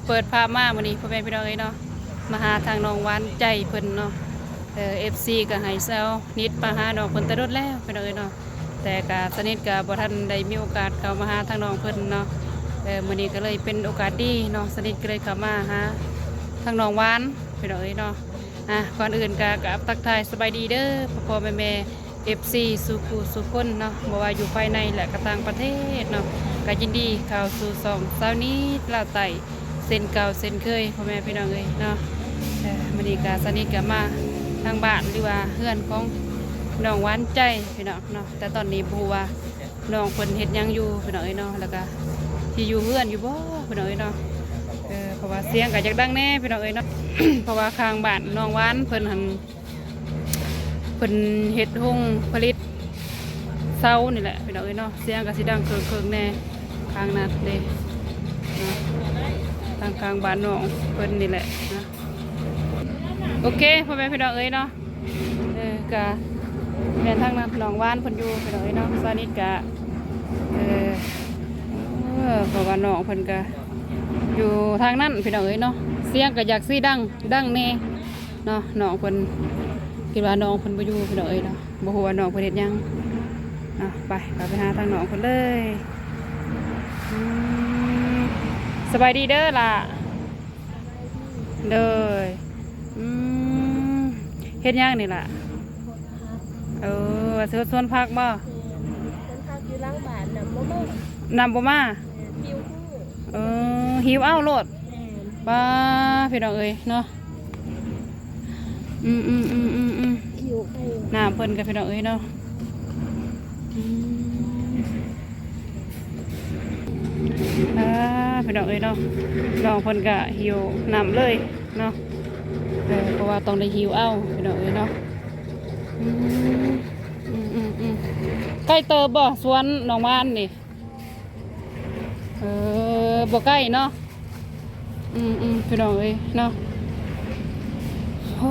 ເປີດພາບມາມື້ນີ້ ພໍ່ແມ່ພີ່ນ້ອງເອີຍເນາະ ມາຫາທາງນ້ອງຫວານໃຈເພິ່ນເນາະ. ເອີ ເອັຟຊີກໍໃຫ້ສາວນິດມາຫານ້ອງເພິ່ນແຕ່ດົນແລ້ວ ພີ່ນ້ອງເອີຍເນາະ, ແຕ່ກະສາວນິດກໍບໍ່ທັນໄດ້ມີໂອກາດເຂົ້າມາຫາທາງນ້ອງເພິ່ນເນາະ. ເອີ ມື້ນີ້ກໍເລີຍເປັນໂອກາດດີເນາະ ສາວນິດກໍເລີຍເຂົ້າມາຫາທາງນ້ອງຫວານ ພີ່ນ້ອງເອີຍເນາະ. ອ່າ ກ່ອນອື່ນກໍກາບທັກທາຍສະບາຍດີເດີ ພໍ່ໆແມ່ໆ ເອັຟຊີສູ່ຜູ້ສູ່ຄົນເນາະ, ບໍ່ວ່າຢູ່ພາຍໃນ ແລະ ກໍຕ່າງປະເທດເນາະ, ກໍຍິນດີເຂົ້າສູ່ຊ່ອງສາວນິດລາວໃຕ້ເຊັ່ນເກົ່າເຊັ່ນເຄີຍ ພໍ່ແມ່ພີ່ນ້ອງເອີຍເນາະ. ເອີ ມື້ນີ້ກໍສາວນິດກໍມາທາງບ້ານ ຫຼືວ່າເຮືອນຂອງນ້ອງຫວານໃຈ ພີ່ນ້ອງເນາະ, ແຕ່ຕອນນີ້ບໍ່ຮູ້ວ່ານ້ອງເພິ່ນເຮັດຫຍັງຢູ່ ພີ່ນ້ອງເອີຍເນາະ, ແລ້ວກໍຊິຢູ່ເຮືອນຢູ່ບໍ່ ພີ່ນ້ອງເອີຍເນາະ. ເອີ ເພາະວ່າສຽງກໍຢາກດັງແດ່ ພີ່ນ້ອງເອີຍເນາະ, ເພາະວ່າຂ້າງບ້ານນ້ອງຫວານເພິ່ນຫັ້ນ ເພິ່ນເຮັດໂຮງຜະລິດເຊົານີ້ແຫຼະ ພີ່ນ້ອງເອີຍເນາະ, ສຽງກໍຊິດັງເຄິ່ງໆແດ່ ທາງນັ້ນເດ້ເນາະ, ທາງຂ້າງບ້ານນ້ອງເພິ່ນນີ້ແຫຼະເນາະ. ໂອເຄ ພໍ່ແມ່ພີ່ນ້ອງເອີຍເນາະ, ເອີ ກະແມ່ນທາງນັ້ນນ້ອງຫວານເພິ່ນຢູ່ ພີ່ນ້ອງເອີຍເນາະ. ສາວນິດກະ ເອີ ເອີ ເພາະວ່ານ້ອງເພິ່ນກະຢູ່ທາງນັ້ນ ພີ່ນ້ອງເອີຍເນາະ, ສຽງກະຢາກຊິດັງ ດັງແດ່ ເນາະ. ນ້ອງເພິ່ນຄິດວ່ານ້ອງເພິ່ນບໍ່ຢູ່ ພີ່ນ້ອງເອີຍເນາະ, ບໍ່ຮູ້ວ່ານ້ອງເພິ່ນເຮັດຫຍັງເນາະ. ໄປ ເຂົ້າໄປຫາທາງນ້ອງເພິ່ນເລີຍ. ອືມ ສະບາຍດີເດີຫຼ້າ. ໂດຍ. ອືມ ເຮັດຫຍັງນີ້ຫຼ້າ? ເອີ ວ່າຊິເຮັດສວນຜັກບໍ່? ເອີ ສວນຜັກຢູ່ຫຼັງບ້ານ ນ້ຳບໍ່ມາ ນ້ຳບໍ່ມາ. ເອີ ຫິວເອົາໂລດ. ແມ່ນ. ປ້າ ພີ່ນ້ອງເອີຍເນາະ. ອືມໆໆໆໆ ຫິວໄປ ນ້ຳເພິ່ນກໍ ພີ່ນ້ອງເອີຍເນາະ. ອືມ ອ່າ ພີ່ນ້ອງເອີຍເນາະ, ນ້ອງເພິ່ນກໍຫິວນ້ຳເລີຍເນາະ. ເອີ ເພາະວ່າຕ້ອງໄດ້ຫິວເອົາ ພີ່ນ້ອງເອີຍເນາະ. ອືມ ອືມໆໆ ໃກ້ເຕີບບໍ່ ສວນນ້ອງຫວານນີ້? ເອີ ບໍ່ໃກ້ເນາະ. ອືມໆ ພີ່ນ້ອງເອີຍເນາະ. ໂອ້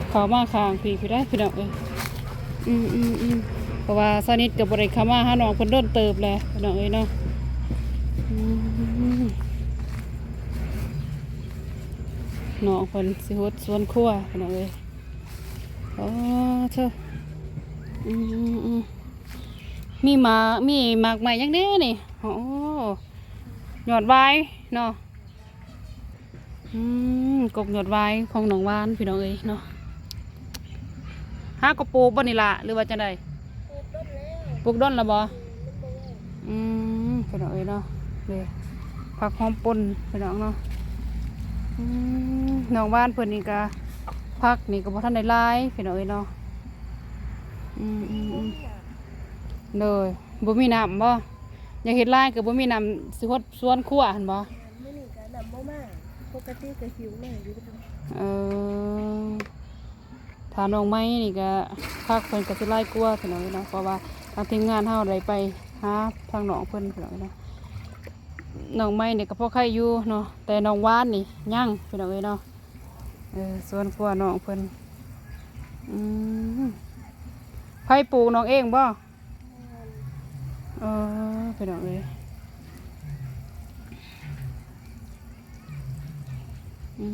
ເຂົ້າມາຂ້າງພີ້ ພີ່ໄດ໋ ພີ່ນ້ອງເອີຍ. ອືມໆໆ ເພາະວ່າສາວນິດກໍບໍ່ໄດ້ເຂົ້າມາຫານ້ອງເພິ່ນດົນເຕີບແລ້ວ ພີ່ນ້ອງເອີຍເນາະ. ອືມ ນ້ອງເພິ່ນຊິຫົດສວນຄົວ ພີ່ນ້ອງເອີຍ. ໂອ້ ເທີ ອືມໆໆ ມີໝາກ ມີໝາກໄມ້ຫຍັງແດ່ນີ້? ໂອ້ ຍອດຫວາຍເນາະ. ອືມ ກົກຍອດຫວາຍຂອງນ້ອງຫວານ ພີ່ນ້ອງເອີຍເນາະ. ຫາກໍປູກບໍ່ນີ້ລະ ຫຼືວ່າຈັ່ງໃດ? ປູກດົນແລ້ວ ປູກດົນແລ້ວບໍ່? ອືມ ມັນບໍ່ງອກ. ອືມ ພີ່ນ້ອງເອີຍເນາະ ເດ້ ຜັກຫອມປົ່ນ ພີ່ນ້ອງເນາະ. ອືມ ນ້ອງຫວານເພິ່ນນີ້ກະ ຜັກນີ້ກໍບໍ່ທັນໄດ້ຫຼາຍ ພີ່ນ້ອງເອີຍເນາະ. ອືມໆໆ ບໍ່ມີນ້ຳ ໂດຍ ບໍ່ມີນ້ຳບໍ່? ຢາກເຮັດຫຼາຍກໍບໍ່ມີນ້ຳຊິຫົດສວນຄົວຫັ້ນບໍ່? ມື້ນີ້ກໍນ້ຳບໍ່ມາ ປົກກະຕິກໍຫິວມາຢູ່. ເອີ ຖ້ານ້ອງໃໝ່ນີ້ກໍ ຜັກເພິ່ນກໍຊິຫຼາຍກວ່າ ພີ່ນ້ອງເນາະ, ເພາະວ່າທາງທີມງານເຮົາໄດ້ໄປຫາທາງນ້ອງເພິ່ນ ພີ່ນ້ອງເນາະ. ນ້ອງໃໝ່ນີ້ກໍພໍໄຄຢູ່ເນາະ ແຕ່ນ້ອງຫວານນີ້ຍັງ ພີ່ນ້ອງເອີຍເນາະ. ເອີ ສວນຄົວນ້ອງເພິ່ນ. ອືມ ໃຜປູກ ນ້ອງເອງບໍ່? ເອີ ພີ່ນ້ອງເອີຍ. ອື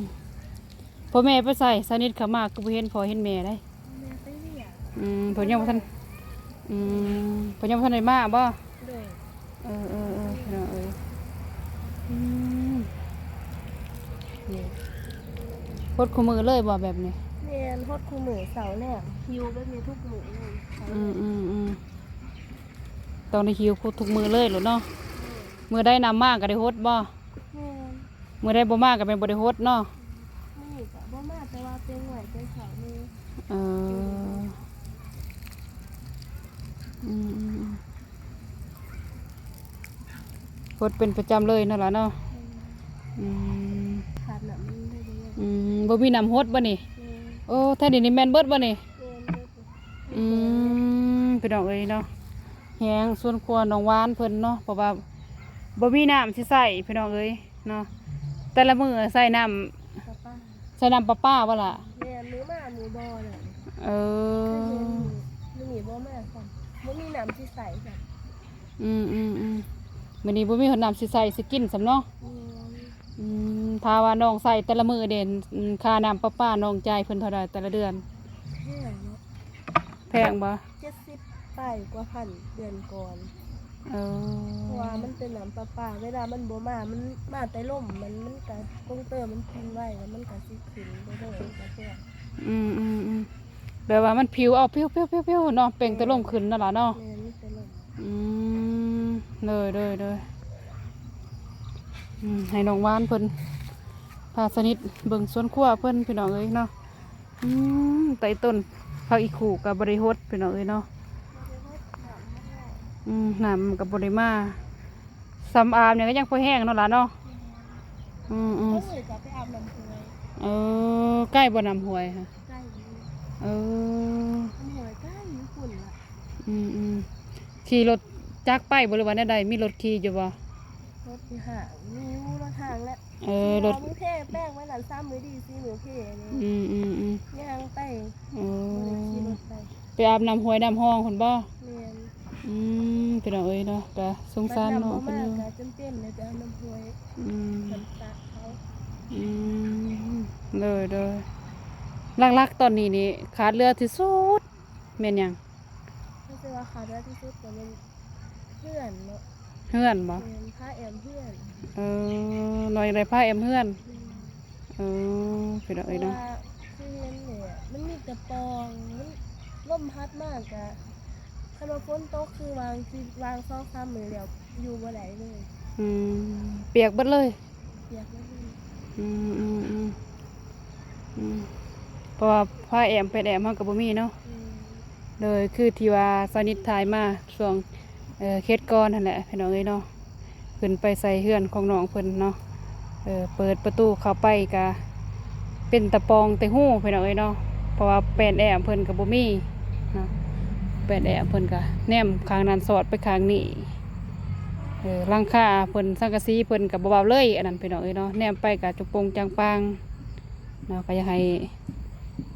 ມໆໆ ພໍ່ແມ່ໄປໃສ? ສາວນິດເຂົ້າມາຄືບໍ່ເຫັນພໍ່ເຫັນແມ່ເດ້. ແມ່ໄປວຽກ. ອືມ ເພິ່ນຍັງບໍ່ທັນ ອືມ ເພິ່ນຍັງບໍ່ທັນໄດ້ມາບໍ່? ໂດຍ. ເອີໆໆ ພີ່ນ້ອງເອີຍ. ອືມ ນີ້ ຫົດຄູ່ມື້ເລີຍບໍ່ແບບນີ້? ແມ່ນ ຫົດຄູ່ມື້ເຊົ້າແລງ ຫິວແບບນີ້ທຸກມື້ເລີຍ. ອືມໆ ຕ້ອງໄດ້ຫິວທຸກມື້ເລີຍໂລດເນາະ. ແມ່ນ. ມື້ໃດນ້ຳມາກໍໄດ້ຫົດບໍ່? ແມ່ນ. ມື້ໃດບໍ່ມາກໍແມ່ນບໍ່ໄດ້ຫົດເນາະ. ມື້ນີ້ກໍບໍ່ມາ ແຕ່ວ່າເປັນໄວ້ແຕ່ເຊົ້ານີ້. ເອີ ອືມໆໆ ຫົດເປັນປະຈຳເລີຍເນາະຫຼ້າເນາະ. ແມ່ນ. ອືມ ຂາດນ້ຳມັນໄດ້ບໍ່? ອືມ ບໍ່ມີນ້ຳຫົດບໍ່ນີ້? ແມ່ນ. ໂອ້ ແຖວນີ້ນີ້ແມ່ນເບິດບໍ່ນີ້? ແມ່ນເບິດ. ອືມ ພີ່ນ້ອງເອີຍເນາະ, ແຮງສວນຄົວນ້ອງຫວານເພິ່ນເນາະ ເພາະວ່າບໍ່ມີນ້ຳຊິໃຊ້ ພີ່ນ້ອງເອີຍເນາະ. ແຕ່ລະມື້ໃຊ້ນ້ຳປະປາ ໃຊ້ນ້ຳປະປາບໍ່ລະ? ແມ່ນ ມື້ມາມື້ບໍ່ລະ. ເອີ ມື້ນີ້ບໍ່ມາຊ້ຳ ບໍ່ມີນ້ຳຊິໃຊ້ຊ້ຳ. ອືມໆໆ ມື້ນີ້ບໍ່ມີຮອດນ້ຳຊິໃຊ້ຊິກິນຊ້ຳເນາະ. ແມ່ນ. ອືມ ຖ້າວ່ານ້ອງໃຊ້ແຕ່ລະມື້ເດ ອືມ ຄ່ານ້ຳປະປານ້ອງຈ່າຍເພິ່ນເທົ່າໃດແຕ່ລະເດືອນ? ແພງເນາະ ແພງບໍ່? ເຈັດສິບປາຍກວ່າພັນເດືອນກ່ອນ. ເອີ ເພາະວ່າມັນເປັນນ້ຳປະປາ ເວລາມັນບໍ່ມາ ມັນມາແຕ່ລົມ ມັນ ມັນກະກົງເຕີ ມັນກິນໄວ ແລ້ວມັນກະຊິຂຶ້ນເລື້ອຍໆ ມັນກະແພງ. ອືມໆໆ ແບບວ່າມັນຜິວເອົາ ປິວໆໆໆເນາະ ເປັ່ງແຕ່ລົມຂຶ້ນນັ້ນລະເນາະ. ແມ່ນ ມີແຕ່ລົມ. ອືມ ໂດຍໆໆ ອືມ ໃຫ້ນ້ອງຫວານເພິ່ນພາສະນິດເບິ່ງສວນຄົວເພິ່ນ ພີ່ນ້ອງເອີຍເນາະ. ອືມ ໃຕ້ຕົ້ນຜັກອີ່ຄູ່ກໍບໍ່ໄດ້ຫົດ ພີ່ນ້ອງເອີຍເນາະ. ອືມ ນ້ຳມັນກໍບໍ່ໄດ້ມາ ສ່ຳອາບນີ້ກໍຍັງພໍແຫ້ງເນາະຫຼານເນາະ. ອືມໆ ເອີ ໄກບໍ່ນ້ຳຫ້ວຍ? ໄກຢູ່ ເອີ ນ້ຳຫ້ວຍໄກຢູ່ພຸ້ນລະ. ອືມໆ ຂີ່ລົດຈັກໄປບໍ່ ຫຼືວ່າແນວໃດ? ມີລົດຂີ່ຢູ່ບໍ່? ລົດຫ້າງ ມີຢູ່ ລົດຫ້າງແຫຼະ. ເອີ ລົດ ມື້ເພ ແປງໄວ້ນັ້ນ ສາມມື້ດີ ສີ່ມື້ເພນີ້. ອືມໆໆ ຍ່າງໄປ. ເອີ ບໍ່ໄດ້ຂີ່ລົດໄປ. ໄປອາບນ້ຳຫ້ວຍນ້ຳຮ່ອງພຸ້ນບໍ່? ແມ່ນ. ອືມ ພີ່ນ້ອງເອີຍເນາະ ກະສົງສານນ້ອງເພິ່ນຢູ່. ບັດນ້ຳບໍ່ມາກະຈຳເປັນໄດ້ໄປອາບນ້ຳຫ້ວຍ. ອືມ ນ້ຳສະເຂົາ. ອືມ ໂດຍໆ ຫຼັກໆຕອນນີ້ນີ້ຂາດເຫຼືອທີ່ສຸດແມ່ນຫຍັງ? ຮູ້ສຶກວ່າຂາດເຫຼືອທີ່ສຸດກໍແມ່ນເຮືອນເນາະ. ເຮືອນບໍ່? ແມ່ນ ຜ້າແອ້ມເຮືອນ. ເອີ ນ້ອງຢາກໄດ້ຜ້າແອ້ມເຮືອນ. ແມ່ນ. ເອີ ພີ່ນ້ອງເອີຍເນາະ ເພາະວ່າຄືເຫັນແຫຼະ ມັນມີແຕ່ປ່ອງ ມັນ ລົມພັດມາກະ ຄັນວ່າຝົນຕົກຄືວາງ ທີ່ວາງສອງສາມມື້ແລ້ວ ຢູ່ບໍ່ໄດ້ເລີຍ. ອືມ ປຽກເບິດເລີຍ. ປຽກເບິດເລີຍ. ອືມໆໆ ອືມ ເພາະວ່າຜ້າແອ້ມແຜ່ນແອ້ມເຮົາກໍບໍ່ມີເນາະ. ແມ່ນ. ໂດຍ ຄືທີ່ວ່າສາວນິດຖ່າຍມາຊ່ວງ ເອີ ເຂດກ່ອນຫັ້ນແຫຼະ ພີ່ນ້ອງເອີຍເນາະ. ຂຶ້ນໄປໃສ່ເຮືອນຂອງນ້ອງເພິ່ນເນາະ ເອີ ເປີດປະຕູເຂົ້າໄປກະເປັນຕາປ່ອງແຕ່ຮູ ພີ່ນ້ອງເອີຍເນາະ ເພາະວ່າແປ້ນແອ້ມເພິ່ນກະບໍ່ມີເນາະ. ແປ້ນແອ້ມເພິ່ນກະແນມຂ້າງນັ້ນສອດໄປຂ້າງນີ້ ເອີ ຫຼັງຄາເພິ່ນ ສັງກະສີເພິ່ນກະບໍ່ເວົ້າເລີຍ ອັນນັ້ນ ພີ່ນ້ອງເອີຍເນາະ. ແນມໄປກະຈຸໂປ່ງຈາງປາງເນາະ. ກະຢາກໃຫ້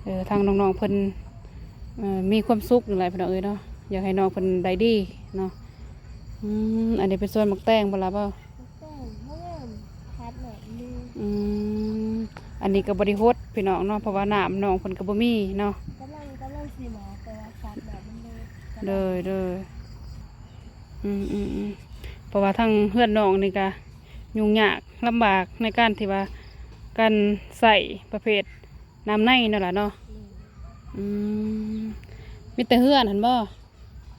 ເອີ ທາງນ້ອງໆເພິ່ນ ເອີ ມີຄວາມສຸກນັ້ນແຫຼະ ພີ່ນ້ອງເອີຍເນາະ ຢາກໃຫ້ນ້ອງເພິ່ນໄດ້ດີເນາະ. ອືມ ອັນນີ້ເປັນສວນໝາກແຕງບໍ່ລະບໍ່? ໝາກແຕງບໍ່ງາມ ຂາດນ້ຳດີ. ອືມ ອັນນີ້ກໍບໍ່ໄດ້ຫົດພີ່ນ້ອງເນາະ ເພາະວ່ານ້ຳນ້ອງເພິ່ນກໍບໍ່ມີເນາະ. ກຳລັງ ກຳລັງຊິມາ ແຕ່ວ່າຂາດນ້ຳມັນເລີຍ. ໂດຍ ໂດຍ ອືມໆໆ ເພາະວ່າທາງເຮືອນນ້ອງນີ້ກະຫຍຸ້ງຍາກລຳບາກໃນການທີ່ວ່າ ການໃຊ້ປະເພດນ້ຳໃນນັ້ນລະເນາະ. ອືມ ມີແຕ່ເຮືອນຫັ້ນບໍ່?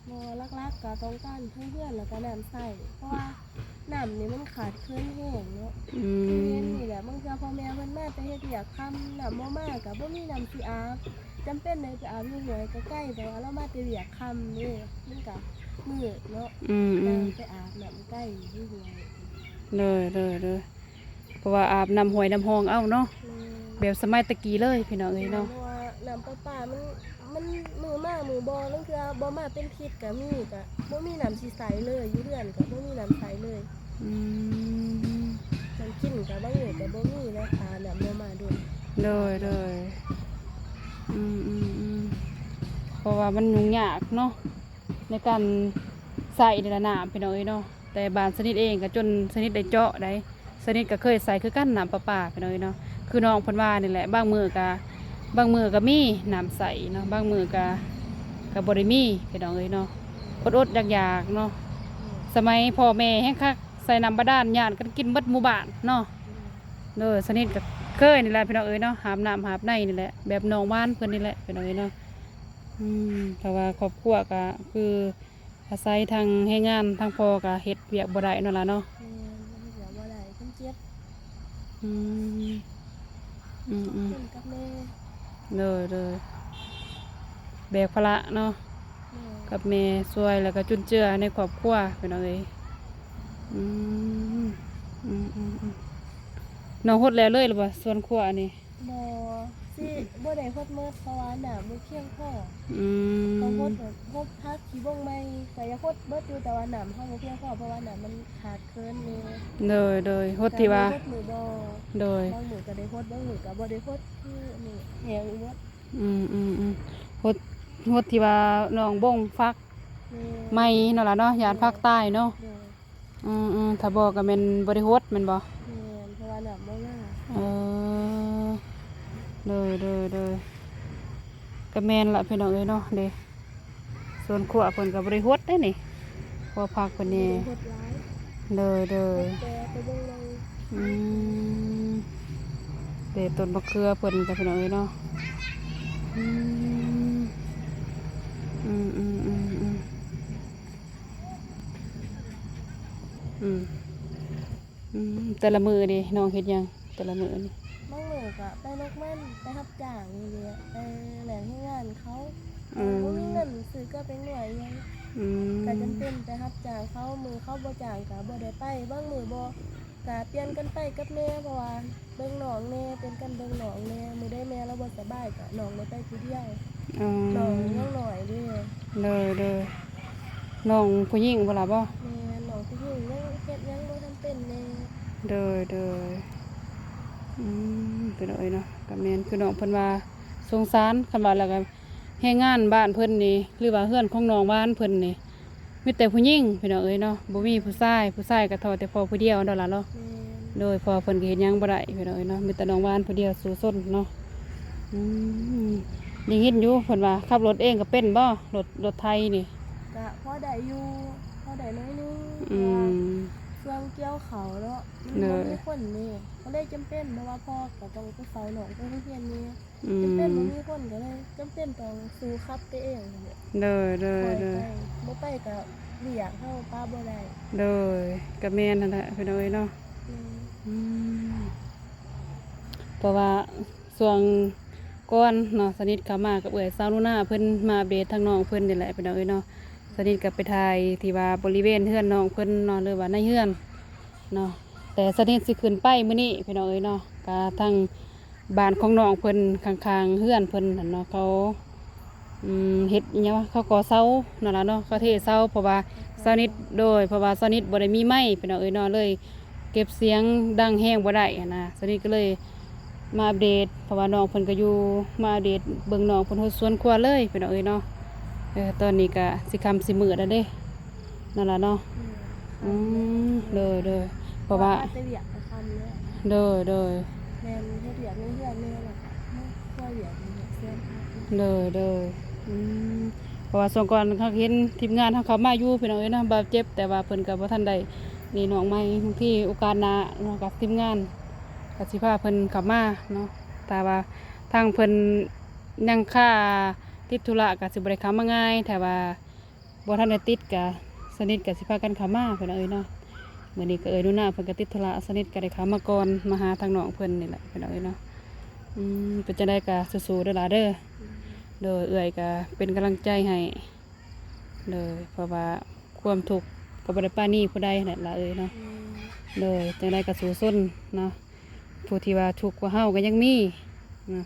ບໍ່ ຫຼັກໆກໍຕ້ອງການເຮືອນ ແລ້ວກໍນ້ຳໃຊ້ ເພາະວ່ານ້ຳນີ້ມັນຂາດເຂີນແຮງເນາະ. ອືມ ຄືເຫັນນີ້ແຫຼະ ບາງເທື່ອພໍ່ແມ່ເພິ່ນມາແຕ່ເຮັດວຽກຄ່ຳ ນ້ຳບໍ່ມາກໍບໍ່ມີນ້ຳຊິອາບ ຈຳເປັນໄດ້ໄປອາບຢູ່ຫ້ວຍກໍໄກ ເພາະວ່າລາວມາແຕ່ວຽກຄ່ຳເດ້ ມັນກໍມືດເນາະ. ອືມໆ ໄປອາບນ້ຳໄກຢູ່ຫ້ວຍ. ໂດຍໆໆ ເພາະວ່າອາບນ້ຳຫ້ວຍນ້ຳຮ່ອງເອົາເນາະ. ແມ່ນ. ແບບສະໄໝແຕ່ກີ້ເລີຍພີ່ນ້ອງເອີຍເນາະ. ແມ່ນ ເພາະວ່ານ້ຳປະປາມັນ ມັນມື້ມາມື້ບໍ່ ລາງເທື່ອບໍ່ມາເປັນທິດກະມີ ກະບໍ່ມີນ້ຳຊິໃຊ້ເລີຍ ຢູ່ເຮືອນກະບໍ່ມີນ້ຳໃຊ້ເລີຍ. ອືມ ນ້ຳກິນກະບາງມື້ກະບໍ່ມີເນາະ ຖ້ານ້ຳບໍ່ມາດົນ. ໂດຍໆ ອືມໆໆ ເພາະວ່າມັນຫຍຸ້ງຍາກເນາະ ໃນການໃຊ້ນີ້ລະນ້ຳ ພີ່ນ້ອງເອີຍເນາະ. ແຕ່ບ້ານສະໜິດເອງກໍຈົນສະໜິດໄດ້ເຈາະໄດ໋ ສະໜິດກໍເຄີຍໃຊ້ຄືກັນນ້ຳປະປາ ພີ່ນ້ອງເອີຍເນາະ. ຄືນ້ອງເພິ່ນວ່ານີ້ແຫຼະ ບາງມື້ກໍ ບາງມື້ກໍມີນ້ຳໃຊ້ເນາະ ບາງມື້ກໍ ກໍບໍ່ໄດ້ມີ ພີ່ນ້ອງເອີຍເນາະ. ອົດໆຢາກໆເນາະ. ສະໄໝພໍ່ແມ່ແຮງຄັກ ໃສ່ນ້ຳບາດານ ຍາດກັນກິນເບິດໝູ່ບ້ານເນາະ. ໂດຍ ສະໜິດກໍເຄີຍນີ້ແຫຼະ ພີ່ນ້ອງເອີຍເນາະ ຫາບນ້ຳຫາບໃນນີ້ແຫຼະ ແບບນ້ອງຫວານເພິ່ນນີ້ແຫຼະ ພີ່ນ້ອງເອີຍເນາະ. ອືມ ເພາະວ່າຄອບຄົວກໍຄື ອາໄສທາງແຮງງານ ທາງພໍ່ກໍເຮັດວຽກບໍ່ໄດ້ເນາະຫຼານເນາະ. ແມ່ນ ເຮັດວຽກບໍ່ໄດ້ ຄົນເຈັບ. ອືມ ອືມໆ ກັບແມ່. ໂດຍໆ ແບກພາລະເນາະ. ແມ່ນ. ກັບແມ່ຊ່ວຍ ແລ້ວກໍຈຸນເຈືອໃນຄອບຄົວ ພີ່ນ້ອງເອີຍ. ອືມ ອືມໆໆ ນ້ອງຫົດແລ້ວເລີຍຫຼືບໍ່ ສວນຄົວອັນນີ້? ບໍ່ ຊິບໍ່ໄດ້ຫົດໝົດ ເພາະວ່ານ້ຳບໍ່ພຽງພໍ. ອືມ ຕ້ອງຫົດແບບຫົດຜັກຂີ້ບົງໃໝ່ ກໍຢາກຫົດເບິດຢູ່ ແຕ່ວ່ານ້ຳເຮົາບໍ່ພຽງພໍ ເພາະວ່ານ້ຳມັນຂາດເຂີນແດ່. ໂດຍໆ ຫົດທີ່ວ່າ ກໍມີຫົດມື້ບໍ່. ໂດຍ ບາງມື້ກໍໄດ້ຫົດ ບາງມື້ກໍບໍ່ໄດ້ຫົດ ຄືນີ້ແຫ້ງໝົດ. ອືມໆໆ ຫົດ ຫົດທີ່ວ່ານ້ອງບົງຝັກ ແມ່ນ ໃໝ່ເນາະລະເນາະ ຢ້ານຝັກຕາຍເນາະ. ໂດຍ ອືມໆ ຖ້າບໍ່ກໍແມ່ນບໍ່ໄດ້ຫົດແມ່ນບໍ່? ແມ່ນ ເພາະວ່ານ້ຳ ໂດຍ ໂດຍ ໂດຍ ກໍແມ່ນລະພີ່ນ້ອງເອີຍເນາະ ເດ້ ສວນຄົວເພິ່ນກໍບໍ່ໄດ້ຫົດເດ້ນີ້ ຄົວຜັກເພິ່ນນີ້ ບໍ່ໄດ້ຫົດຫຼາຍ ໂດຍ ໂດຍ ຫົດແຕ່ໄປເບິ່ງໃນ ອືມ ເດ້ ຕົ້ນບັກເຂືອເພິ່ນກໍພີ່ນ້ອງເອີຍເນາະ ອືມ ອືມ ອືມ ອືມ ອືມ ອືມ ອືມ ແຕ່ລະມື້ນີ້ນ້ອງເຮັດຫຍັງແຕ່ລະມື້ນີ້? ບາງມື້ກໍໄປລົກມັນ ໄປຮັບຈ້າງນີ້ແຫຼະ ໄປແລກແຮງງານເຂົາ ອືມ ບໍ່ມີເງິນຊື້ເກືອແປ້ງນົວອີ່ຫຍັງ ອືມ ກໍຈຳເປັນໄປຮັບຈ້າງເຂົາ ມື້ເຂົາບໍ່ຈ້າງກໍບໍ່ໄດ້ໄປ ບາງມື້ບໍ່ ກະປ່ຽນກັນໄປກັບແມ່ ເພາະວ່າເບິ່ງນ້ອງແດ່ ປ່ຽນກັນເບິ່ງນ້ອງແດ່ ມື້ໃດແມ່ລາວບໍ່ສະບາຍກະນ້ອງໄດ້ໄປຜູ້ດຽວ ອໍ ນ້ອງຍັງນ້ອຍເດ້ ໂດຍ ໂດຍ ນ້ອງຜູ້ຍິງບໍ່ລະບໍ່? ແມ່ນ ນ້ອງຜູ້ຍິງຍັງເຮັດຫຍັງບໍ່ທັນເປັນແດ່ ໂດຍ ໂດຍ ອືມ ພີ່ນ້ອງເອີຍເນາະ ກໍແມ່ນຄືນ້ອງເພິ່ນວ່າສົງສານ ຄັນວ່າແລ້ວກໍ ແຮງງານບ້ານເພິ່ນນີ້ ຫຼືວ່າເຮືອນຂອງນ້ອງວານເພິ່ນນີ້ ມີແຕ່ຜູ້ຍິງພີ່ນ້ອງເອີຍເນາະ ບໍ່ມີຜູ້ຊາຍ ຜູ້ຊາຍກໍທໍແຕ່ພໍ່ຜູ້ດຽວນັ້ນລະເນາະ ແມ່ນ ໂດຍ ເພາະວ່າເພິ່ນກໍເຮັດຫຍັງບໍ່ໄດ້ພີ່ນ້ອງເອີຍເນາະ ມີແຕ່ນ້ອງວານຜູ້ດຽວສູ້ຊົນເນາະ ອືມ ໄດ້ຍິນຢູ່ເພິ່ນວ່າຂັບລົດເອງກໍເປັນບໍ່ ລົດ ລົດໄຖນີ້? ກະພໍໄດ້ຢູ່ ພໍໄດ້ໜ້ອຍໜຶ່ງ ອືມ ເພາະວ່າຊ່ວງກ່ຽວເຂົ້າເນາະ ມັນ ໂດຍ ບໍ່ມີຄົນເດ້ ກໍເລີຍຈຳເປັນ ເພາະວ່າພໍ່ກໍຕ້ອງໄປເຝົ້ານ້ອງໄປໂຮງຮຽນແດ່ ອືມ ຈຳເປັນບໍ່ມີຄົນກໍເລີຍຈຳເປັນຕ້ອງສູ້ຂັບໄປເອງຫັ້ນແຫຼະ ໂດຍ ໂດຍ ຄ່ອຍໄປ ໂດຍ ບໍ່ໄປກໍວຽກເຮົາປະບໍ່ໄດ້ ໂດຍ ກໍແມ່ນຫັ້ນແຫຼະພີ່ນ້ອງເອີຍເນາະ ແມ່ນ ອືມ ເພາະວ່າຊ່ວງກ່ອນເນາະ ສະໜິດເຂົ້າມາກັບເອື້ອຍສາວໜູນາເພິ່ນ ມາອັບເດດທາງນ້ອງເພິ່ນນີ້ແຫຼະພີ່ນ້ອງເອີຍເນາະ ສະໜິດກໍໄປຖ່າຍທີ່ວ່າບໍລິເວນເຮືອນນ້ອງເພິ່ນເນາະ ຫຼືວ່າໃນເຮືອນເນາະ ແຕ່ສະໜິດຊິຂຶ້ນໄປມື້ນີ້ພີ່ນ້ອງເອີຍເນາະ ກະທາງ ບ້ານຂອງນ້ອງເພິ່ນ ຂ້າງໆເຮືອນເພິ່ນຫັ້ນເນາະ ເຂົາ ອືມ ເຮັດຫຍັງວະ ເຂົາກໍ່ເສົານັ້ນລະເນາະ ເຂົາເທເສົາ ເພາະວ່າສາວນິດ ໂດຍ ເພາະວ່າສາວນິດບໍ່ໄດ້ມີໄມ້ພີ່ນ້ອງເອີຍເນາະ ເລີຍເກັບສຽງດັງແຮງບໍ່ໄດ້ຫັ້ນນະ ສາວນິດກໍເລີຍມາອັບເດດ ເພາະວ່ານ້ອງເພິ່ນກໍຢູ່ ມາອັບເດດເບິ່ງນ້ອງເພິ່ນຫົດສວນຄົວເລີຍພີ່ນ້ອງເອີຍເນາະ ເອີ ຕອນນີ້ກໍຊິຄ່ຳຊິມືດແລ້ວເດ້ ນັ້ນລະເນາະ ອືມ ອືມ ຄ່ຳແລ້ວ ໂດຍ ໂດຍ ເພາະວ່າ ເພາະວ່າມາແຕ່ວຽກກໍຄ່ຳແລ້ວ ໂດຍ ໂດຍ ແມ່ນເຮັດວຽກໃນເຮືອນແດ່ ແລ້ວກໍມາຊ່ວຍວຽກໃນເຮືອນ ໂດຍ ໂດຍ ອືມ ເພາະວ່າຊ່ວງກ່ອນເຮົາເຫັນທີມງານເຮົາເຂົ້າມາຢູ່ພີ່ນ້ອງເອີຍເນາະ ບາດເຈັບ ແຕ່ວ່າເພິ່ນກໍບໍ່ທັນໄດ້ນີ້ນ້ອງໃໝ່ ບາງທີໂອກາດໜ້າເນາະ ກັບທີມງານກໍຊິພາເພິ່ນເຂົ້າມາເນາະ ຖ້າວ່າທາງເພິ່ນຍັງຄາຕິດທຸລະກໍຊິບໍ່ໄດ້ເຂົ້າມາງ່າຍ ຖ້າວ່າ ບໍ່ທັນໄດ້ຕິດກະ ສະໜິດກະຊິພາກັນເຂົ້າມາພີ່ນ້ອງເອີຍເນາະ ມື້ນີ້ກະເອື້ອຍໜູນາເພິ່ນກະຕິດທຸລະ ສະໜິດກະໄດ້ເຂົ້າມາກ່ອນ ມາຫາທາງນ້ອງເພິ່ນນີ້ແຫຼະພີ່ນ້ອງເອີຍເນາະ ອືມ ເປັນຈັ່ງໃດກະສູ້ໆເດີຫຼ້າເດີ ໂດຍ ເອື້ອຍກະເປັນກຳລັງໃຈໃຫ້ ໂດຍ ເພາະວ່າຄວາມທຸກກະບໍ່ໄດ້ປານີຜູ້ໃດຫັ້ນແຫຼະຫຼ້າເອີຍເນາະ ໂດຍ ຈັ່ງໃດກະສູ້ຊົນເນາະ ຜູ້ທີ່ວ່າທຸກກວ່າເຮົາກະຍັງມີເນາະ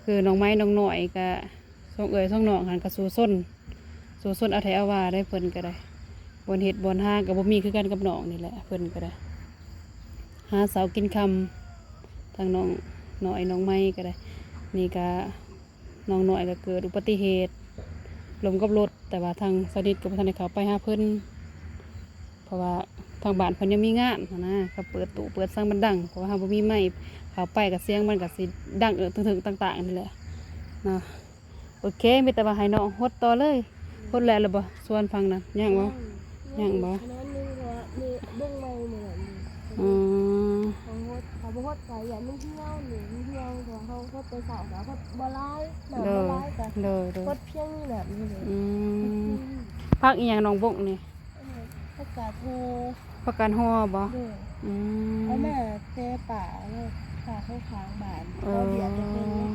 ຄືນ້ອງໄມ້ນ້ອງນ້ອຍກະ ສອງເອື້ອຍສອງນ້ອງຫັ້ນກໍສູ້ຊົນ ສູ້ຊົນເອົາແທ້ເອົາວ່າໄດ໋ ເພິ່ນກໍໄດ້ ບ່ອນເຮັດບ່ອນຫາກໍບໍ່ມີຄືກັນກັບນ້ອງນີ້ແຫຼະ ເພິ່ນກໍໄດ້ ຫາເຊົ້າກິນຄ່ຳ ທັງນ້ອງນ້ອຍນ້ອງໃໝ່ກໍໄດ້ ນີ້ກໍນ້ອງນ້ອຍກໍເກີດອຸບັດຕິເຫດລົ້ມກັບລົດ ແຕ່ວ່າທາງສາວນິດກໍບໍ່ທັນໄດ້ເຂົ້າໄປຫາເພິ່ນ ເພາະວ່າທາງບ້ານເພິ່ນຍັງມີງານຫັ້ນນະ ກໍເປີດຕູ້ເປີດສັງມັນດັງ ເພາະວ່າເຮົາບໍ່ມີໄມ ເຂົ້າໄປກໍສຽງມັນກໍຊິດັງເອິກເຖິງໆຕ່າງໆນີ້ແຫຼະເນາະ. ໂອເຄ ມີແຕ່ວ່າໃຫ້ນ້ອງຫົດຕໍ່ເລີຍ ຫົດແລ້ວລະບໍ່? ສວນຝັ່ງນັ້ນຍັງບໍ່? ຍັງ ຍັງບໍ່? ອັນນັ້ນໜຶ່ງ ເພາະວ່າມີບົ້ງໃໝ່ມື້ນັ້ນ ອືມ ເຮົາຫົດ ເຮົາບໍ່ຫົດກໍຢ້ານມັນຫ່ຽວນີ້ ມັນຫ່ຽວ ເພາະວ່າເຮົາຫົດແຕ່ເຊົ້າກໍຫົດບໍ່ຫຼາຍ ນ້ຳບໍ່ຫຼາຍກໍ ໂດຍ ໂດຍ ຫົດພຽງນີ້ແຫຼະ ອືມ ອືມ ຜັກອີ່ຫຍັງນ້ອງບົ້ງນີ້? ອັນນີ້ຜັກກາດຫໍ່ ຜັກກາດຫໍ່ບໍ່? ໂດຍ ອືມ ເອົາມາແຕ່ປ່າເນາະ ປ່າຂ້າງໆບ້ານ ເອີ ເອົາເບ້ຍໄປເພິ່ນມາປູກ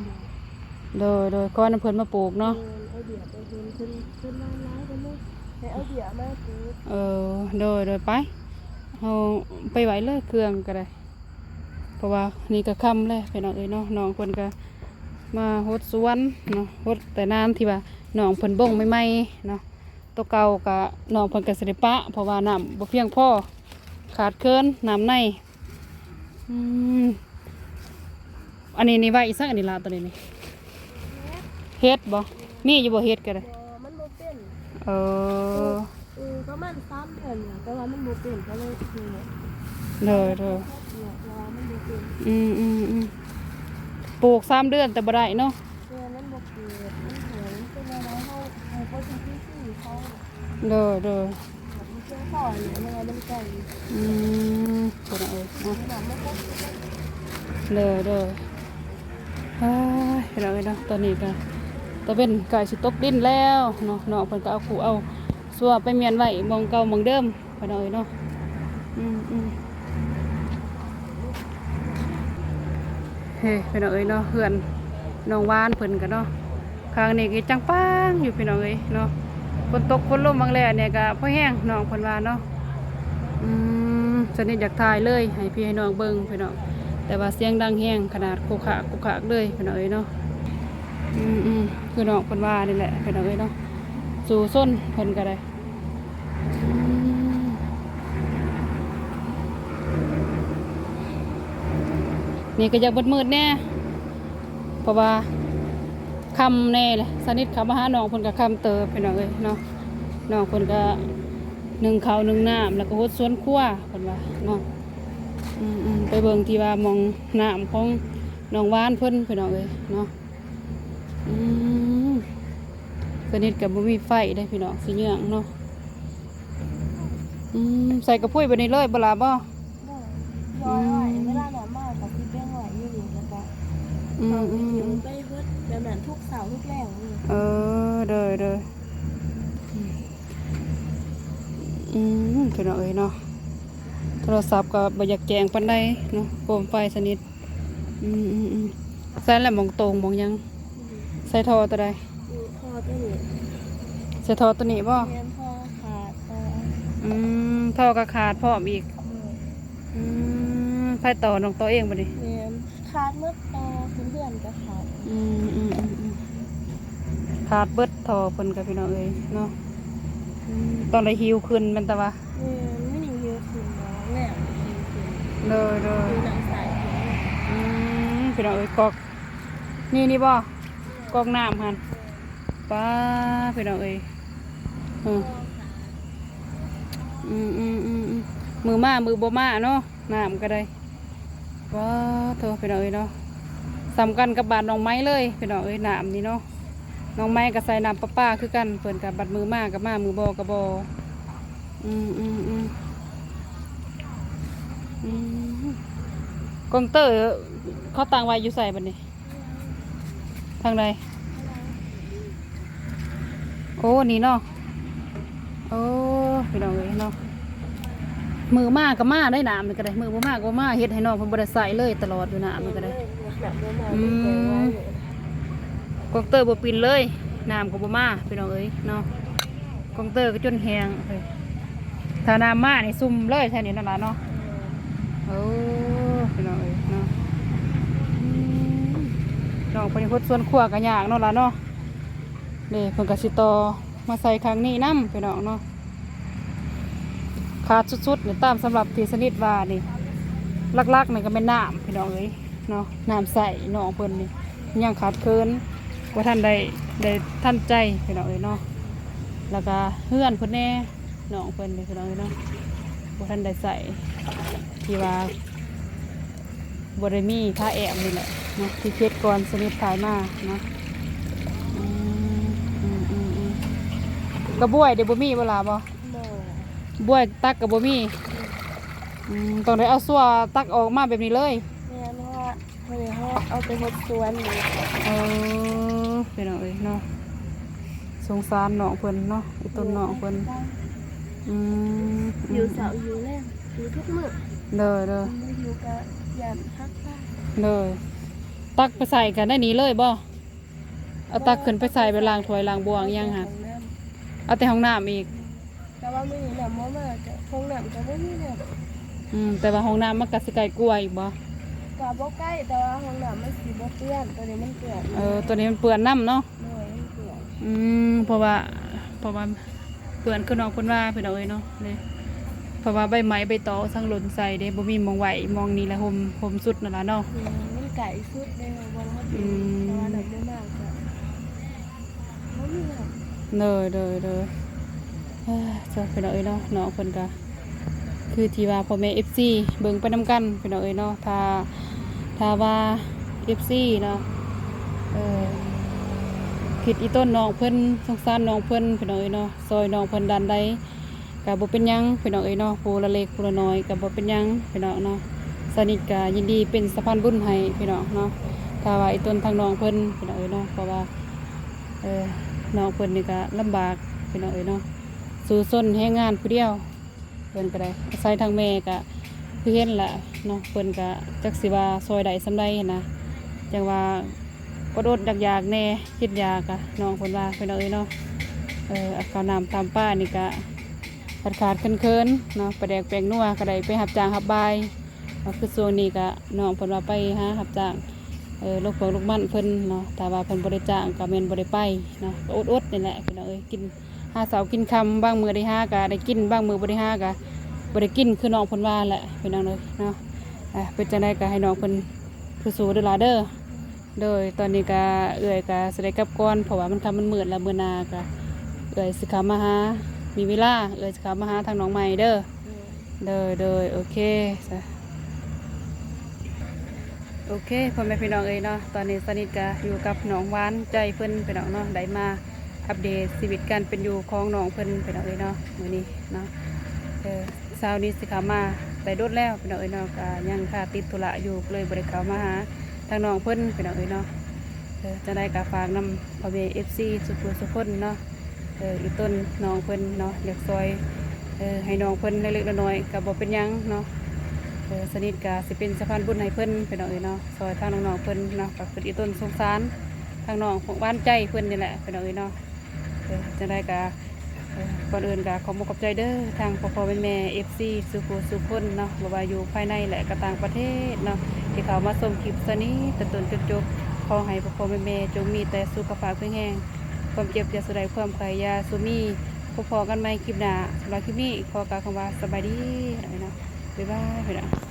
ໂດຍ ໂດຍ ຂໍນຳເພິ່ນມາປູກເນາະ ໂດຍ ເອົາເບ້ຍໄປເພິ່ນ ເພິ່ນ ເພິ່ນວ່າຫຼາຍເພິ່ນເລີຍໃຫ້ເອົາເບ້ຍມາປູກ ເອີ ໂດຍ ໂດຍ ໄປ ເຮົາໄປໄວ້ເລີຍເຄື່ອງກໍໄດ້ ເພາະວ່ານີ້ກໍຄ່ຳແລ້ວພີ່ນ້ອງເອີຍເນາະ ນ້ອງເພິ່ນກໍມາຫົດສວນເນາະ ຫົດແຕ່ນານທີ່ວ່ານ້ອງເພິ່ນບົ້ງໃໝ່ໆເນາະ ໂຕເກົ່າກະນ້ອງເພິ່ນກະຊິໄດ້ປະ ເພາະວ່ານ້ຳບໍ່ພຽງພໍ ຂາດເຂີນນ້ຳໃນ ອືມ ອັນນີ້ນີ້ໄວ້ອີ່ສັງ ອັນນີ້ລະ ໂຕນີ້ນີ້ ເຫັດບໍ່? ມີຢູ່ບໍ່ເຫັດກະໄດ້? ບໍ່ ມັນບໍ່ເປັນ ເອີ ເອີ ປະມານສາມເດືອນນີ້ ແຕ່ວ່າມັນບໍ່ເປັນ ກໍເລີຍ ໂດຍ ໂດຍ ເພາະວ່າມັນບໍ່ເປັນ ອືມ ອືມ ອືມ ປູກສາມເດືອນແຕ່ບໍ່ໄດ້ເນາະ. ແມ່ນ ມັນບໍ່ເກີດ ມັນຫວຍ ມັນເປັນແນວໃດ ເຮົາ ເຮົາບໍ່ຖືກທີ່ເຂົາ. ໂດຍ ໂດຍ. ມັນເປັນຂໍ້ນີ້ ແມ່ນວ່າມັນໄກ. ອືມ ພີ່ນ້ອງເອີຍເນາະ. ໂດຍ ໂດຍ. ອ້າຍ ພີ່ນ້ອງເອີຍເນາະ ຕອນນີ້ກໍຕາເວັນໃກ້ຊິຕົກດິນແລ້ວເນາະ. ນ້ອງເພິ່ນກໍເອົາຄູ່ເອົາຊົ່ວໄປມ້ຽນໄວ້ໝ່ອງເກົ່າໝ່ອງເດີມ ພີ່ນ້ອງເອີຍເນາະ. ອືມໆ ເຮີ ພີ່ນ້ອງເອີຍເນາະ ເຮືອນນ້ອງຫວານເພິ່ນກໍເນາະ ຂ້າງນີ້ກໍຈັ່ງປາງຢູ່ ພີ່ນ້ອງເອີຍເນາະ. ຝົນຕົກຝົນລົມບາງແລ້ວນີ້ກໍພໍແຮງ ນ້ອງເພິ່ນວ່າເນາະ. ອືມ ສະນິດຢາກຖ່າຍເລີຍໃຫ້ພີ່ໃຫ້ນ້ອງເບິ່ງ ພີ່ນ້ອງ ແຕ່ວ່າສຽງດັງແຮງຂະໜາດ ໂຄຄາກໂຄຄາກເລີຍ ພີ່ນ້ອງເອີຍເນາະ. ອືມໆ ຄືນ້ອງເພິ່ນວ່ານີ້ແຫຼະ ພີ່ນ້ອງເອີຍເນາະ ສູ້ຊົນເພິ່ນກໍໄດ້. ອືມ ນີ້ກໍຢາກມືດໆແດ່ ເພາະວ່າຄ່ຳແດ່ແຫຼະ. ສະນິດເຂົ້າມາຫານ້ອງເພິ່ນກໍຄ່ຳເຕີບ ພີ່ນ້ອງເອີຍເນາະ. ນ້ອງເພິ່ນກໍໜຶ້ງເຂົ້າໜຶ້ງນ້ຳ ແລ້ວກໍຫົດສວນຄົວ ເພິ່ນວ່າເນາະ. ອືມໆ ໄປເບິ່ງທີ່ວ່າໝ່ອງນ້ຳຂອງນ້ອງຫວານເພິ່ນ ພີ່ນ້ອງເອີຍເນາະ. ອືມ ສະນິດກໍບໍ່ມີໄຟເດ້ ພີ່ນ້ອງ ຊິເຍືອງເນາະ. ອືມ ໃສ່ກະພຸ້ຍແບບນີ້ເລີຍບໍ່ລະ? ບໍ່ ບໍ່ ອືມ ເວລານ້ຳມາກໍຊິແບ່ງໄວ້ຢູ່ນີ້ ແລ້ວກໍ ອືມ ເອົາໄປເຮັດແບບນັ້ນທຸກເຊົ້າທຸກແລງ. ເອີ ໂດຍ ໂດຍ. ອືມ ພີ່ນ້ອງເອີຍເນາະ ໂທລະສັບກໍບໍ່ຢາກແຈ້ງປານໃດເນາະ ໂຄມໄຟສະນິດ. ອືມໆໆ ໃສ່ແລ້ວໝ່ອງໂຕ່ງໝ່ອງຫຍັງ ໃສ່ທໍ່ຕົວໃດ? ອືມ ທໍ່ຕົວນີ້ ໃສ່ທໍ່ຕົວນີ້ບໍ່? ແມ່ນ ທໍ່ຂາດ. ອືມ ທໍ່ກໍຂາດພ້ອມອີກ. ໂດຍ. ອືມ ໃຜຕໍ່ ນ້ອງຕໍ່ເອງບໍ່ນີ້? ແມ່ນ ຂາດໝົດ ຕໍ່ຂຶ້ນເຮືອນກໍຂາດ. ອືມໆໆໆ ຂາດເບິດທໍ່ເພິ່ນກໍ ພີ່ນ້ອງເອີຍເນາະ. ອືມ ຕ້ອງໄດ້ຫິ້ວຂຶ້ນແມ່ນຕະວະ. ແມ່ນ ມີໜິ່ງຫິ້ວຂຶ້ນເນາະ ແລ້ວຫິ້ວຂຶ້ນ. ໂດຍໆ ຫິ້ວນ້ຳໃສຂຶ້ນ. ອືມ ພີ່ນ້ອງເອີຍ ກອກ ນີ້ ນີ້ບໍ່? ກອກນ້ຳຫັ້ນ. ປ້າ ພີ່ນ້ອງເອີຍ ເອີ ອືມໆໆໆ ມື້ມາມື້ບໍ່ມາເນາະ ນ້ຳກໍໄດ້. ວ້າໂທ້ ພີ່ນ້ອງເອີຍເນາະ ສ່ຳກັນກັບບ້ານນ້ອງໄມ້ເລີຍ ພີ່ນ້ອງເອີຍ ນ້ຳນີ້ເນາະ. ນ້ອງໄມ້ກໍໃສ່ນ້ຳປະປາຄືກັນ ເພິ່ນກໍບັດມື້ມາກໍມາ ມື້ບໍ່ກໍບໍ່. ອືມໆໆ ອືມ ກອງເຕີເຂົາຕັ້ງໄວ້ຢູ່ໃສບັດນີ້? ທາງໃດ? ໂອ້ ນີ້ເນາະ. ໂອ້ ພີ່ນ້ອງເອີຍເນາະ ມື້ມາກໍມາໄດ໋ ນ້ຳນີ້ກໍໄດ້ ມື້ບໍ່ມາກໍບໍ່ມາ ເຮັດໃຫ້ນ້ອງເພິ່ນບໍ່ໄດ້ໃຊ້ເລີຍຕະຫຼອດຢູ່ ນ້ຳນີ້ກໍໄດ້. ແມ່ນ ນ້ຳບໍ່ມາ ອືມ ມີແຕ່ວ່າຢູ່ ກອງເຕີບໍ່ປິ່ນເລີຍ ນ້ຳກໍບໍ່ມາ ພີ່ນ້ອງເອີຍເນາະ. ກອງເຕີກໍຈົນແຫ້ງເອີຍ ຖ້ານ້ຳມານີ້ຊຸ່ມເລີຍແຖວນີ້ເນາະຫຼານເນາະ. ໂອ້ ພີ່ນ້ອງເອີຍເນາະ ອືມ ນ້ອງເພິ່ນຫົດສວນຄົວກໍຍາກເນາະຫຼານເນາະ. ນີ້ເພິ່ນກໍຊິຕໍ່ມາໃສ່ຂ້າງນີ້ນຳ ພີ່ນ້ອງເນາະ. ຂາດສຸດໆນີ້ ຕາມສຳລັບທີ່ສະນິດວ່ານີ້ ຫຼັກໆນີ້ກໍແມ່ນນ້ຳ ພີ່ນ້ອງເອີຍເນາະ ນ້ຳໃຊ້ນ້ອງເພິ່ນນີ້ຍັງຂາດເຂີນ ບໍ່ທັນໄດ້ ໄດ້ທັນໃຈ ພີ່ນ້ອງເອີຍເນາະ. ແລ້ວກໍເຮືອນເພິ່ນແດ່ ນ້ອງເພິ່ນນີ້ ພີ່ນ້ອງເອີຍເນາະ ບໍ່ທັນໄດ້ໃຊ້ ທີ່ວ່າບໍ່ໄດ້ມີຜ້າແອ້ມນີ້ແຫຼະເນາະ ທີ່ເຂດກ່ອນສະນິດຖ່າຍມາເນາະ. ອືມ ອືມໆໆ ກະບວຍເດ ບໍ່ມີບໍ່ລະ? ບໍ່ ບໍ່ ບວຍຕັກກໍບໍ່ມີ. ອືມ ອືມ ຕ້ອງໄດ້ເອົາຊົ່ວຕັກອອກມາແບບນີ້ເລີຍ. ແມ່ນ ເພາະວ່າ ເຮົາເອົາໄປຫົດສວນ. ເອີ ພີ່ນ້ອງເອີຍເນາະ ສົງສານນ້ອງເພິ່ນເນາະ ອີ່ຕົນນ້ອງເພິ່ນ. ອືມ ຢູ່ເຊົ້າຢູ່ແລງ ຢູ່ທຸກມື້. ໂດຍໆ ບໍ່ຢູ່ກໍຢ້ານຮັກຕາຍ. ໂດຍ ຕັກໄປໃສ່ກັນໄດ້ນີ້ເລີຍບໍ່? ເອົາຕັກຂຶ້ນໄປໃສ່ໄປລ້າງຖ້ວຍລ້າງບ່ວງອີ່ຫຍັງຫັ້ນ. ເອົາແຕ່ຫ້ອງນ້ຳອີກ. ແຕ່ວ່າມື້ນີ້ນ້ຳບໍ່ມາ ກໍຫ້ອງນ້ຳກໍບໍ່ມີແລ້ວ. ອືມ ແຕ່ວ່າຫ້ອງນ້ຳມັນກໍຊິໄກກວ່າອີກບໍ່? ກໍບໍ່ໄກ ແຕ່ວ່າຫ້ອງນ້ຳມັນຊິບໍ່ເປື້ອນ ຕົວນີ້ມັນເປື້ອນ. ເອີ ຕົວນີ້ມັນເປື້ອນນຳເນາະ. ໂດຍ ມັນເປື້ອນ. ອືມ ເພາະວ່າ ເພາະວ່າເປື້ອນ ຄືນ້ອງເພິ່ນວ່າ ພີ່ນ້ອງເອີຍເນາະ ເດ້ ເພາະວ່າໃບໄມ້ໃບຕອງສັງຫຼົ່ນໃສ່ເດ້ ບໍ່ມີໝ່ອງໄວ້ ໝ່ອງນີ້ລະຮົ່ມ ຮົ່ມສຸດນັ້ນລະເນາະ. ແມ່ນ ມັນໄກສຸດເດ້ ບ່ອນເຮົາຢູ່. ອືມ ແຕ່ວ່ານ້ຳບໍ່ມາກໍ ບໍ່ມີແລ້ວ. ໂດຍ ໂດຍ ໂດຍ. ເອີ ເຈົ້າ ພີ່ນ້ອງເອີຍເນາະ ນ້ອງເພິ່ນກະ ຄືທີ່ວ່າພໍ່ແມ່ເອັຟຊີເບິ່ງໄປນຳກັນ ພີ່ນ້ອງເອີຍເນາະ. ຖ້າ ຖ້າວ່າ ເອັຟຊີເນາະ ເອີ ຄິດອີ່ຕົນນ້ອງເພິ່ນ ສົງສານນ້ອງເພິ່ນ ພີ່ນ້ອງເອີຍເນາະ ຊ່ອຍນ້ອງເພິ່ນດ້ານໃດ ກະບໍ່ເປັນຫຍັງພີ່ນ້ອງເອີຍເນາະ ຜູ້ລະເລັກຜູ້ລະນ້ອຍກະບໍ່ເປັນຫຍັງພີ່ນ້ອງເນາະ. ສາວນິດກະຍິນດີເປັນສະພານບຸນໃຫ້ພີ່ນ້ອງເນາະ ຖ້າວ່າອີ່ຕົນທາງນ້ອງເພິ່ນພີ່ນ້ອງເອີຍເນາະ ເພາະວ່າ ເອີ ນ້ອງເພິ່ນນີ້ກະລຳບາກພີ່ນ້ອງເອີຍເນາະ ສູ້ຊົນແຮງງານຜູ້ດຽວ ເພິ່ນກະໄດ້ອາໄສທາງແມ່ກະຄືເຫັນລະເນາະ ເພິ່ນກະຈັກຊິວ່າຊ່ອຍໄດ້ສ່ຳໃດຫັ້ນນະ ຈັ່ງວ່າ ອົດໆຢາກໆແດ່ ກິນຢາກະ ນ້ອງເພິ່ນວ່າພີ່ນ້ອງເອີຍເນາະ ເອີ ເອົາເຂົ້ານ້ຳຕຳປານີ້ກະຂາດໆເຂີນໆເນາະ ປາແດກແປ້ງນົວກະໄດ້ໄປຮັບຈ້າງຮັບບາຍເນາະ ຄືຊ່ວງນີ້ກະນ້ອງເພິ່ນວ່າໄປຫາຮັບຈ້າງ ເອີ ລົກພວກລົກມັນເພິ່ນເນາະ ຖ້າວ່າເພິ່ນບໍ່ໄດ້ຈ້າງກະແມ່ນບໍ່ໄດ້ໄປເນາະ ກະອົດໆນີ້ແຫຼະພີ່ນ້ອງເອີຍ ກິນ ຫາເຊົ້າກິນຄ່ຳ ບາງມື້ໄດ້ຫາກະໄດ້ກິນ ບາງມື້ບໍ່ໄດ້ຫາກະບໍ່ໄດ້ກິນ ຄືນ້ອງເພິ່ນວ່າແຫຼະພີ່ນ້ອງເອີຍເນາະ. ເປັນຈັ່ງໃດກະໃຫ້ນ້ອງເພິ່ນສູ້ໆເດີຫຼາເດີ. ໂດຍ ຕອນນີ້ກະເອື້ອຍກະຊິໄດ້ກັບກ່ອນ ເພາະວ່າມັນຄ່ຳມັນມືດລະ ມື້ໜ້າກະເອື້ອຍຊິເຂົ້າມາຫາ ມີເວລາເອື້ອຍຊິເຂົ້າມາຫາທາງນ້ອງໃໝ່ເດີ. ໂດຍ ໂດຍ ໂອເຄ ໂອເຄ ພໍ່ແມ່ພີ່ນ້ອງເອີຍເນາະ ຕອນນີ້ສາວນິດກະຢູ່ກັບນ້ອງຫວານໃຈເພິ່ນພີ່ນ້ອງເນາະ ໄດ້ມາອັບເດດຊີວິດການເປັນຢູ່ຂອງນ້ອງເພິ່ນພີ່ນ້ອງເອີຍເນາະ ມື້ນີ້ເນາະ ເອີ ສາວນິດຊິເຂົ້າມາໄດ້ດົນແລ້ວພີ່ນ້ອງເອີຍເນາະ ກະຍັງຄາຕິດທຸລະຢູ່ ກະເລີຍບໍ່ໄດ້ເຂົ້າມາຫາທາງນ້ອງເພິ່ນພີ່ນ້ອງເອີຍເນາະ. ເອີ ຈັ່ງໃດກະຝາກນຳພໍ່ແມ່ເອັຟຊີສູ່ຜູ້ສູ່ຄົນເນາະ ເອີ ອີ່ຕົນນ້ອງເພິ່ນເນາະ ຢາກຊ່ອຍ ເອີ ໃຫ້ນ້ອງເພິ່ນເລັກໆນ້ອຍໆກະບໍ່ເປັນຫຍັງເນາະ ເອີ ສາວນິດກະຊິເປັນສະພານບຸນໃຫ້ເພິ່ນພີ່ນ້ອງເອີຍເນາະ ຊ່ອຍທາງນ້ອງໆເພິ່ນເນາະ ກະຄືອີ່ຕົນສົງສານທາງນ້ອງຂອງຫວານໃຈເພິ່ນນີ້ແຫຼະພີ່ນ້ອງເອີຍເນາະ. ເອີ ຈັ່ງໃດກະ ເອີ ກ່ອນອື່ນກະຂອບມຸກຂອບໃຈເດີ ທາງພໍ່ໆແມ່ໆເອັຟຊີສູ່ຜູ້ສູ່ຄົນເນາະ ບໍ່ວ່າຢູ່ພາຍໃນ ແລະ ກະຕ່າງປະເທດເນາະ ທີ່ເຂົ້າມາຊົມຄລິບສາວນິດແຕ່ຕົ້ນຈົນຈົບ ຂໍໃຫ້ພໍ່ໆແມ່ໆຈົ່ງມີແຕ່ສຸຂະພາບແຂງແຮງ ຄວາມເຈັບຢ່າສູ່ໄດ້ ຄວາມໄຂ້ຢ່າສູ່ມີ ພົບພໍ້ກັນໃໝ່ຄລິບໜ້າ. ສຳລັບຄລິບນີ້ຂໍກ່າວຄຳວ່າສະບາຍດີເນາະ ບາຍບາຍ.